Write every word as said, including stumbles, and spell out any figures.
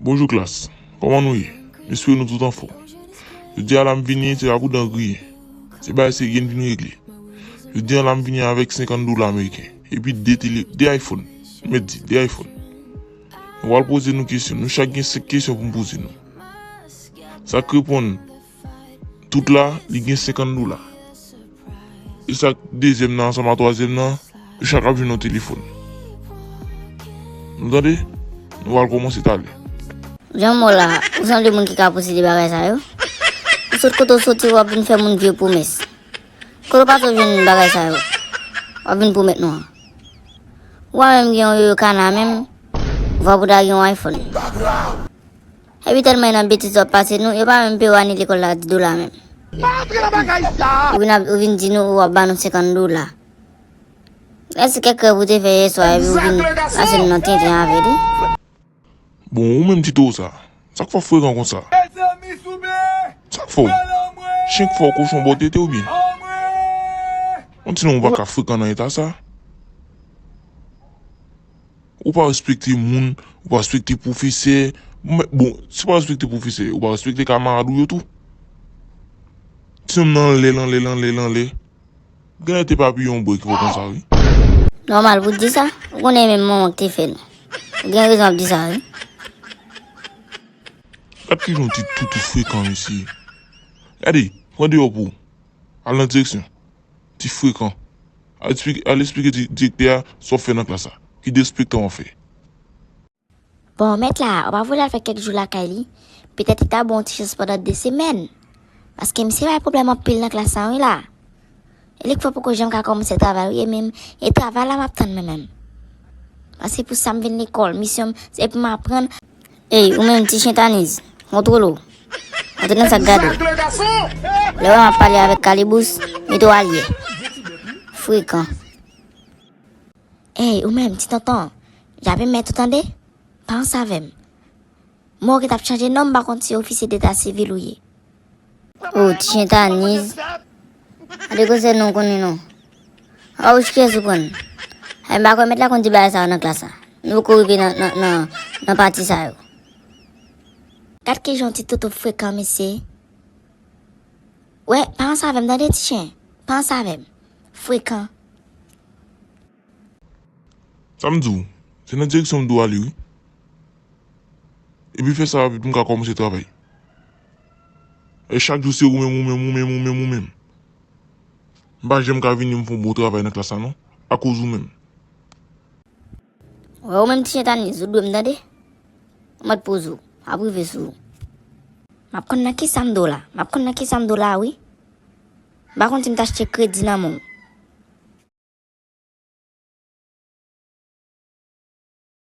Bonjou klas, kòman nou ye? M espere nou tout anfòm. Jodi a la m vini, se pa pou dan griyen. Se bagay serye n vin regle. Jodi a la m vini avèk senkant dola ameriken. Epi de tele, de iPhone. M mèt di, de iPhone. Nou pral poze nou kesyon. Nou chak gen senk kesyon pou n poze nou. Sa k reponn tout la, li gen senkant dola. E sa k dezyèm nan ansanm a twazyèm nan, yo chak ap jwenn yon telefòn. Nou tande? Nou pral kòmanse talè. Jan w la, ou sanble moun ki ka posede bagay sa yo? Ou sot kote w soti, w ap vin fè moun vye pwomès. Kote w pase w jwenn bagay sa yo? W ap vin pwomèt nou an. Ou pa menm gen yon yoyo kana menm, ou pa pou ta gen yon iPhone. Epi tèlman e nan betiz w ap pase nou, yo pa menm peye w ane lekòl la di dola menm. Pa antre nan bagay sa! Ou vin ap, ou vin di nou ou ap ba nou senkant dola. Èske kèk kè pou te fè yè swa epi ou vin pase nou nan tenten avè li? Bon, ou menm ti towo sa, sa k fè w frekan konsa? Sa k fè w? Chen k fè w kochon bò tete oubyen? On ti nonm ou pa ka frekan nan eta sa? Ou pa respekte moun, ou pa respekte pwofesè. Bon, si w pa respekte pwofesè, ou pa respekte kamarad ou yo tou. Ti nonm nan anlè l, anlè l, anlè l, anlè. Genlè te papiyon bwè ki fè w konsa, wi. Nòmal pou w di sa. Ou konnen menm manman k te fè nou. Ou gen rezon ap di sa, wi. Gad kijan w ti toutou frekan, mesye. Gade, pran deyò pou w. Al nan direksyon. Ti frekan. Al esplike, al esplike di-, direktè a sa w fè nan klas la. Ki derespektan w ap fè. Bon, mèt la, ou pa vle al fè kèk jou lakay li? Petèt li ta ba w yon ti chans pandan de semèn. Paske misye bay pwoblèm anpil nan klas la, wi la. E li k fè w poko janm ka kòmanse travay, wi, e menm, e travay la m ap tann mwen menm. Paske pou sa m vin lekòl, misyon m, se pou m aprann. Ey, ou menm, ti chen Taniz, kontwole w. Antre nan sa k gade w. Lè w wè m ap pale avèk Kalibous, mete w alyè. Frekan. Ey, ou menm, ti tonton, jape mèt ou tande? Pa ansanm avè m. Mwen ou gentan ap chanje non, m pa konn si ofisye deta sivil ou ye. O, ti chen Taniz. Gade gwosè non w konnen non. A, wouch kiyès ou pran? Ay, m pa kwè mèt la konn di bagay sa yo nan klas la. Nou poko rive nan, nan, nan, nan pati sa yo. Gad kijan ti toutou frekan, mesye. Wè, pa ansanm avè m, tande, ti chen. Pa ansanm avè m. Frekan. Sa m di w, se nan direksyon m di w ale, wi. Epi fè sa rapid pou m ka kòmanse travay. E chak jou se ou menm, ou menm, ou menm, ou menm, ou menm. M pa janm ka vini m fè yon bon travay nan klas la, non. Akoz ou menm. Wè, ou menm ti chen Taniz, ou dwe m tande. Ou mèt poze w. M ap rive sou ou. M ap konn nan kisa m dwe w la. M ap konn nan kisa m dwe w la, wi. M pa konn si m t achte kredi nan men w.